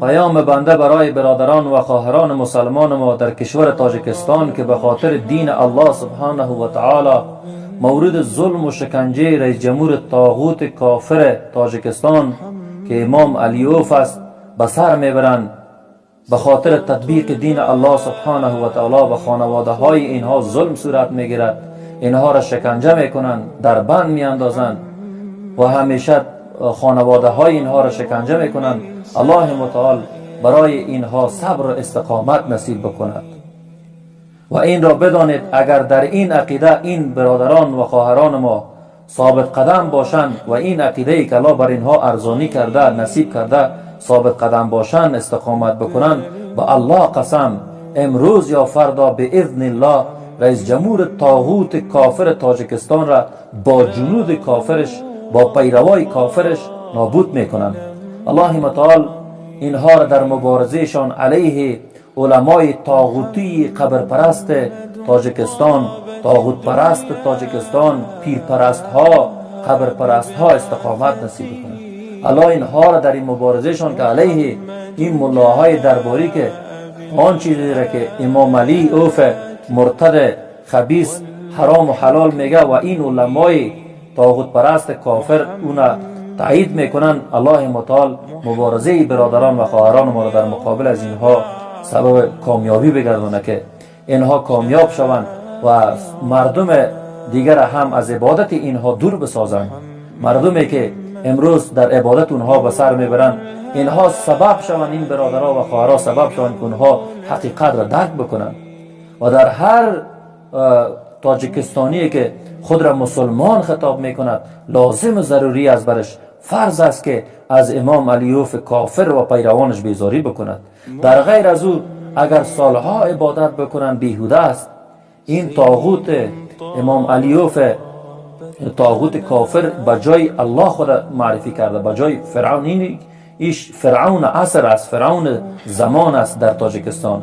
پیام بنده برای برادران و خواهران مسلمان ما در کشور تاجیکستان که به خاطر دین الله سبحانه و تعالی مورد ظلم و شکنجه رئیس جمهور طاغوت کافر تاجیکستان که امام علیوف است به سر میبرند، به خاطر تطبیق دین الله سبحانه و تعالی به خانواده های اینها ظلم صورت میگیرد، اینها را شکنجه میکنند، در بند میاندازند و همیشه خانواده های اینها را شکنجه میکنند. الله متعال برای اینها صبر و استقامت نصیب بکند و این را بدانید اگر در این عقیده این برادران و خواهران ما ثابت قدم باشند و این عقیده ای که الله بر اینها ارزانی کرده، نصیب کرده، ثابت قدم باشند، استقامت بکنند، به الله قسم امروز یا فردا به اذن الله رئیس جمهور طاغوت کافر تاجیکستان را با جنود کافرش، با پیروای کافرش نابود میکنند. الله متعال اینها را در مبارزهشان علیه علمای طاغوتی قبرپرست تاجیکستان، طاغوت پرست تاجیکستان، پیرپرست ها، قبرپرست ها استقامت نصیب کنند. الله اینها را در این مبارزهشان که علیه این ملاهای درباری که آن چیزی را که امام علی اوف مرتد خبیث حرام و حلال میگه و این علمای طاغوت پرست کافر اونا تایید میکنن، الله متعال مبارزه برادران و خواهران ما را در مقابل از اینها سبب کامیابی بگردانه که اینها کامیاب شوند و مردم دیگر هم از عبادت اینها دور بسازند. مردمی که امروز در عبادت اونها به سر میبرند، اینها سبب شوند، این برادرها و خواهرها سبب شوند که اونها حقیقت را درک بکنند و در هر تاجیکستانی که خود را مسلمان خطاب میکند لازم و ضروری است، برش فرض است که از امام علیوف کافر و پیروانش بیزاری بکند. در غیر از او اگر سالها عبادت بکنند بیهوده است. این طاغوت امام علیوف طاغوت کافر به جای الله خود معرفی کرده، به جای فرعون. این ایش فرعون عصر است، فرعون زمان است در تاجیکستان.